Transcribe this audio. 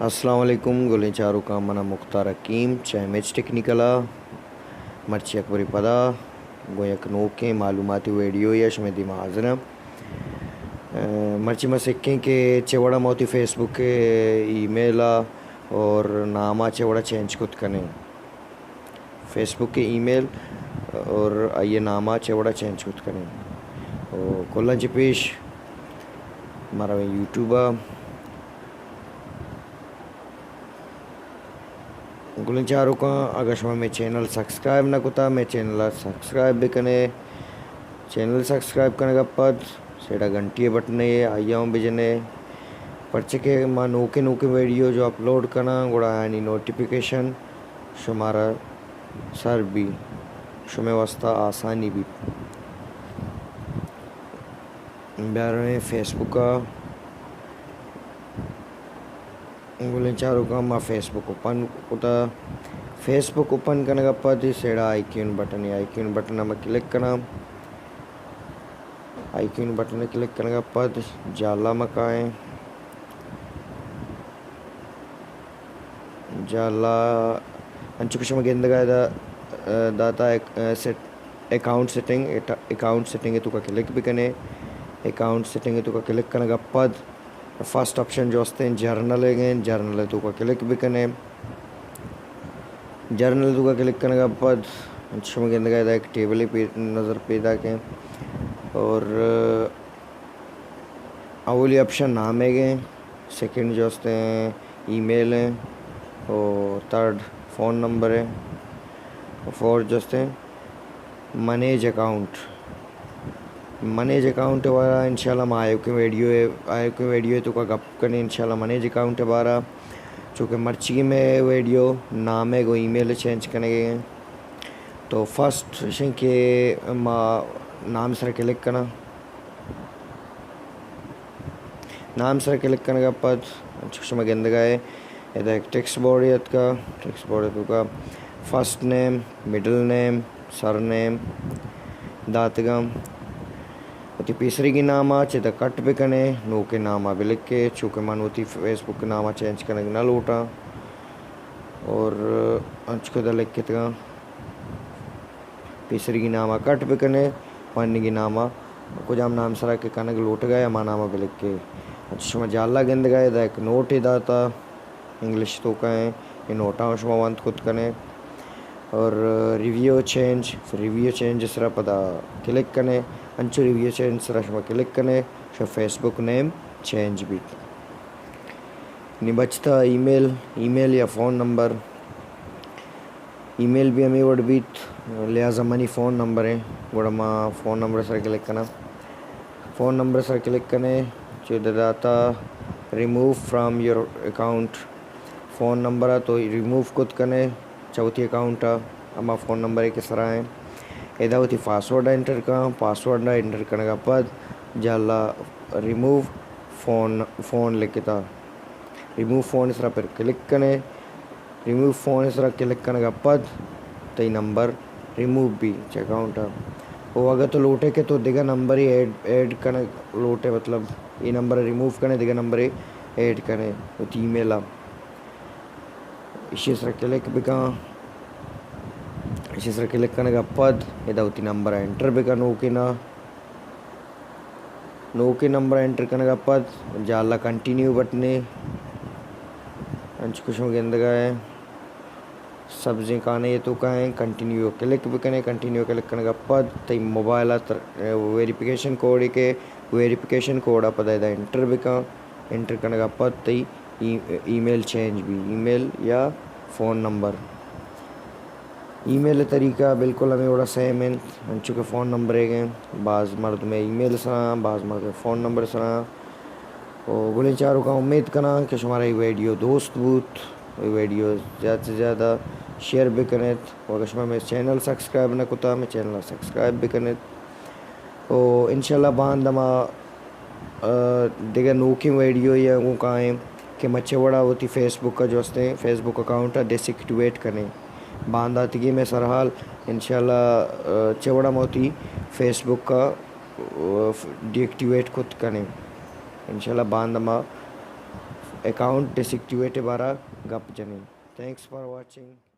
السلام علیکم گلیں چاروکاں، من مختار حکیم چہ ایم ایچ ٹیکنیکل ءَ۔ مرچی یک برے پدا گوں یک نوکیں معلوماتی ویڈیو یا شمئے دیما حاضر آں۔ اے، مرچی ما سکیں کہ چہ وڑا ما وتی فیس بک ءِ ای میل ءَ اور نام ءَ چہ وڑا چینج کت کنیں۔ فیس بک ءِ ای میل اور آئی ءِ نام ءَ چہ وڑا چینج کت کنیں۔ او کلاں چہ پیش ما رویں یوٹیوب ءَ۔ گلیں چاروکاں، اگاں شما مئے چینل سبسکرائب نہ کتا، مئے چینل ءَ سبسکرائب بکنے۔ چینل سبسکرائب کنگ ءَ پد سیڈا گھنٹی ءِ بٹنے، آئی ءَ ہم بجنے، پرچہ کہ ما نوکیں نوکیں ویڈیو جو اپلوڈ کناں، گڑا آیانی نوٹیفیکیشن شمارا سر بی، شمئے واسطہ آسانی بیت۔ بیا رویں فیس بک ءَ۔ گلیں چاروکاں، ما فیس بک اوپن کتا۔ فیس بک اوپن کنگ ءَ پد سیڈا آئیکن بٹنے، آئیکن بٹن ءَ ما کلک کناں۔ آئیکن بٹن ءَ کلک کنگ ءَ پد جہلا ما کائیں۔ جہلا انچو کہ شما گندگ ءَ ادا، ا، داتا ایک-، ا، set-, account setting, account setting ءِ توکا کلک بکنے۔ اکاؤنٹ سیٹنگ ءِ توکا کلک کنگ ءَ پد فرسٹ آپشن جو استیں جرنل ءِ گئیں، جرنل ءِ توکا کلک بکنے۔ جرنل ءِ توکا کلک کنگ ءَ پد انچو شما گندگ ءَ ادا یک ٹیبلے پی-، نظر پیداک ایں اور اولی آپشن نام ءِ گئیں، سیکنڈ جو استیں ای میل ایں، اور تھرڈ فون نمبر ایں، اور فورتھ جو استیں منیج اکاؤنٹ۔ منیج اکاؤنٹ ءِ بارا انشاءاللہ ما آیوکیں ویڈیو ءَ، آیوکیں ویڈیو ءِ توکا گپ کنیں انشاءاللہ منیج اکاؤنٹ ءِ بارا، چونکہ مرچی مئے ویڈیو نام ءِ گوں ای میل ءِ چینج کنگ ءِ ایں۔ تو فرسٹ اشیں کہ ما نام ءِ سرا کلک کناں۔ نام ءِ سرا کلک کنگ ءَ پد انچو شما گندگ ءَ اے، ادا یک ٹیکسٹ باڈے اتکا، ٹیکسٹ باڈ ءِ توکا فرسٹ نیم، مڈل نیم، سر نیم داتگاں۔ وتی پیسریگیں نام ءَ چدا کٹ بکنے، نوکیں نام ءَ بلکے، چونکہ من وتی فیس بک ءِ نام ءَ چینج کنگ نہ لوٹاں۔ اور انچو کہ ادا لکھتگاں۔ پیسریگیں نام ءَ کٹ بکنے، پنیگیں نام ءَ کجام نام ءِ سرا کہ کنگ لوٹگ ءَ ئے، ہما نام ءَ بلکے۔ انچو شما جہلا گندگ ءَ اے، ادا یک نوٹے داتا، انگلش توکا ایں، اے نوٹاں شما ونت کت کنے۔ اور ریویو چینج، ریویو چینج ءِ سرا پدا کلک کنے، انچو ریویو چینج ءِ سرا شما کلک کنے، شما فیس بک نیم چینج بیت۔ نی بچتا ای میل، ای میل یا فون نمبر۔ ای میل بھی ہمے وڑ بیت، لہذا منی فون نمبر ایں، گڑا ما فون نمبر ءِ سرا کلک کناں۔ فون نمبر ءِ سرا کلک کنے، چہ داتا remove from your account, phone number ءَ تو ریموو کت کنے چہ وتی اکاؤنٹ ءَ، ہما فون نمبر ءَ کہ سرا ایں۔ ادا وتی پاسورڈ ءَ انٹر کن، پاسورڈ ءَ انٹر کنگ ءَ پد جہلا ریموو فون، فون لکھتا۔ ریموو فون ءِ سرا پھر کلک کنے۔ ریموو فون ءِ سرا کلک کنگ ءَ پد تئی نمبر ریموو بی چہ اکاؤنٹ ءَ۔ او اگاں تو لوٹے کہ تو دگہ نمبرے ایڈ، ایڈ کنگ لوٹے، مطلب اے نمبر ءَ ریموو کنے، دگہ نمبرے ایڈ کنے وتی ای میل ءَ۔ ایشی ءِ سرا کلک بکن۔ ایشی ءِ سرا کلک کنگ ءَ پد ادا وتی نمبر ءَ انٹر بکن، نوکیں ءَ۔ نوکیں نمبر ءَ انٹر کنگ ءَ پد جہلا کنٹینیو بٹنے، انچو کہ شما گندگ ءَ ئے سبزیں کانہ ءِ توکا ایں، کنٹینیو ءَ کلک بکنے، کنٹینیو ءَ کلک کنگ ءَ پد تئی موبائل ءَ تر-، ویریفیکیشن کوڈے کہ ویریفیکیشن کوڈ ءَ پدا ادا انٹر بکن، انٹر کنگ ءَ پد تئی ای-، ای میل چینج بی، ای میل یا فون نمبر۔ ای میل ءِ طریقہ بالکل ہمے وڑا سیم انت، انچو کہ فون نمبر ئیگ انت۔ باز مردم ءِ ای میل ءِ سرا، باز مردم ءِ فون نمبر ءِ سرا۔ او گلیں چاروکاں، امید کناں کہ شمارا اے ویڈیو دوست بوت۔ اے ویڈیو زیادہ سے زیادہ شیئر بکنیت۔ و اگر شما مئے چینل سبسکرائب نہ کتا، مئے چینل ءَ سبسکرائب بکنیت۔ او انشاءاللہ باندا ما آ، دگہ نوکیں ویڈیو یا گوں کائیں کہ ما چہ وڑا وتی فیس بک ءَ جو استیں، فیس بک اکاؤنٹ ءَ ڈس ایکٹیویٹ کنیں۔ بانداتگی مئے سرحال انشاءاللہ، آ، چہ وڑا ما وتی فیس بک ءَ، آ، ڈی ایکٹیویٹ کت کنیں۔ انشاءاللہ باندا ما اکاؤنٹ ڈس ایکٹیویٹ ءِ بارہ ءَ گپ جنیں۔ Thanks for watching.